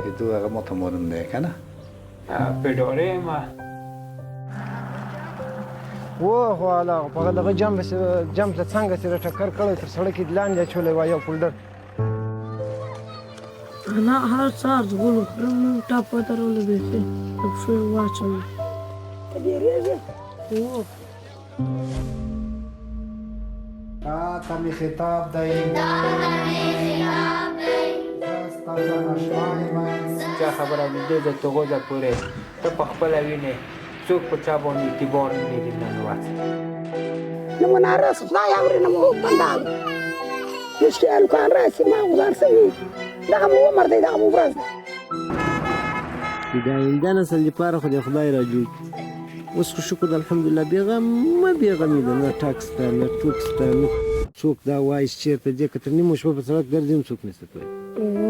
کېدو هغه ماته معلوم دی که نه. په ډارې یم. وه خو هله په هغه دغه جمپ جمپ له څنګه چې ټکر کړی تر سړک یې لاندې اچولی وه یو پولډر. انا هر سهار ځغلو، خره مو ټپ ودرولو، بېخي له پښو یې واچولو. ته بېرېږې؟ هو. تا ته مې خطاب دی. تا ته مې خطاب دی. زه ستا د اشنا یم. چا خبره د دې ځای تر غوځه پورې ته په خپله وینې څوک په چا باندې اعتبار نه لري نن ورځ. نه مو نارس خدای اوري نه مو بنده اوري. مشکې هلکان راسي ما غوځار سوي دغه مو عمر دی دغه مو ورځ ده. د آینده نسل لپاره خو دې خدای را جوړ کړي. اوس خو شکر ده الحمدلله بېغمه بېغمي ده، نه ټک شته نه ټوک شته نه څوک دا وايي چې چېرته ځې، که تر نیمو شپو په سړک ګرځې هم څوک نشته پوهېږي.